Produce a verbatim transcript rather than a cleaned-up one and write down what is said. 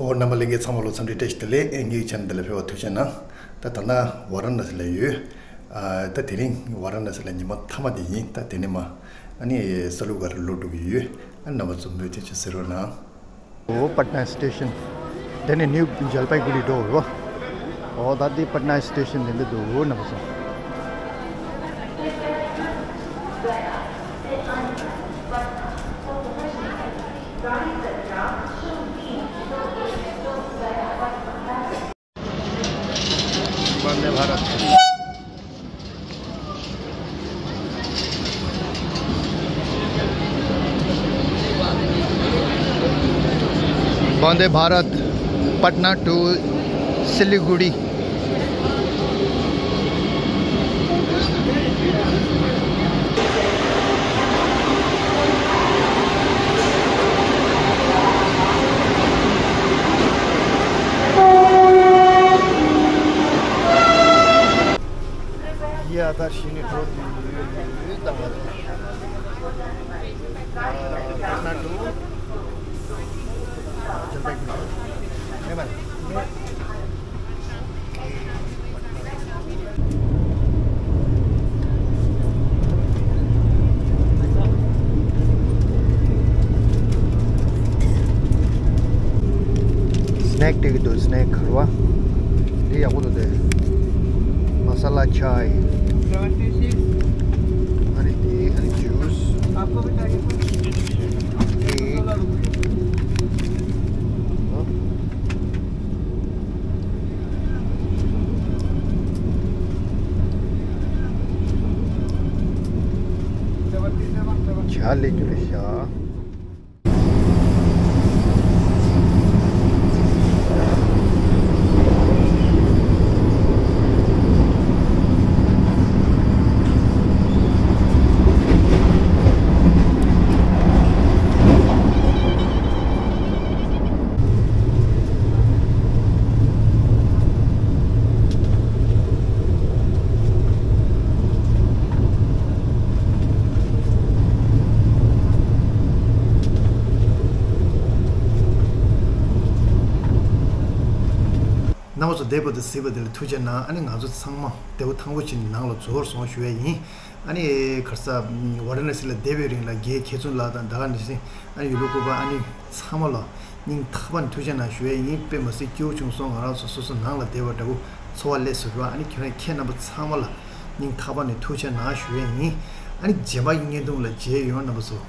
ཨོ་རྣམ་པ་ལྷན་རྒྱས་ཚང་མ་ལོ་འཚམས་འདྲི་བཀྲ་ཤིས་བདེ་ལེགས། ཨེ་ངའི་ཆེ་ནལ་འདི་ལ་ཕེབས་པར་ཐུགས་རྗེ་གནང་། ད་ད་ལྟ་ཝཱ་ར་ཎ་སི་ལ་ཡོད། ཨ་ད་དེ་རིང་ཝཱ་ར་ཎ་སི་ལ་ཉི་མ་མཐའ་མ་དེ་ཡིན། ད་དེ་ནས་མ་ཨ་ནི་ས་ལུ་ག་རུ་ལོག་འགྲོ་གི་ཡོད། ཨ་རྣམ་པ་ཚོ་མུ་མཐུད་ཅིག་གཟིགས་རོགས་གནང་། འོ་པཊ་ན་སི་ཊེ་ཤན། དེ་ནས་ནིའུ་ཇལ་པའི་གུ་རི་འགྲོ་རོ། འོ་ད་འདི་པཊ་ན་སི་ཊེ་ཤན་དེ་འདྲ་འདུག་འོ་རྣམ་པ་ཚོ། वंदे भारत। वंदे भारत, पटना to सिलीगुड़ी। ये आधार शीनी टोल भी तंगत। पटना to जलपाईगुड़ी। नहीं मालूम। སྣེག་སྟེར་གྱི་འདུག་སྣེག་གར་བ། འདི་ཡག་པོ་འདུག་སྟེ། མ་ས་ལ་ཆའི། सेवेंटी सिक्स। ཨ་ནི་དེ་ཨ་ནི་ཇུས། आपको भी चाहिए कुछ? ཁེག། सोलह रुपये। ཇ་ལས་རྒྱུ་རེད་ཤག་རྣམ་པ་ཚོ་བདེ་པོ་དང་གཟིགས་པ་དེ་ལ་ཐུགས་རྗེ་གནང་། ཨ་ནི་ང་ཚོ་ཚང་མ་བདེ་པོ་ཐང་པོ་བྱས་ནས་ནང་ལ་འཛུལ་སོང་ཞུ་ཡ་ཡིན། ཨ་ནི་ག་རེ་ཟེར། ཝཱ་ར་ཎ་སི་ལ་བསྡད་པའི་རིང་ལ་རྒན་མཁས་བཙུན་ལགས་དང་ད་ག་ནང་བཞིན་ཨ་ནི་ཡུལ་ལུང་སྐུ་པ་ཨ་ནི་ཚང་མ་ལ་སྙིང་ཐག་པ་ནས་ཐུགས་རྗེ་གནང་ཞུ་ཡ་ཡིན། དཔེ་མ་སྲིད་སྐྱིད་པོ་བྱུང་སོང་། ང་རང་ཚོ་སོ་སོ་ནང་ལ་བསྡད་པ་འདྲ་བོ་ཚོར་བ་སླེབས་སོང་ར། ཨ་ནི་ཁྱོད་རང་ཁྱེད་རྣམ་པ་ཚང་མ་ལ་སྙིང་ཐག་པ་ནས་ཐུགས་རྗེ་གནང་ཞུ་ཡ་ཡིན། ཨ་ནི་རྗེས་མ་ཡི་བརྙན་ཐུང་ལ་མཇལ་ཡོང་། རྣམ་པ་ཚོ།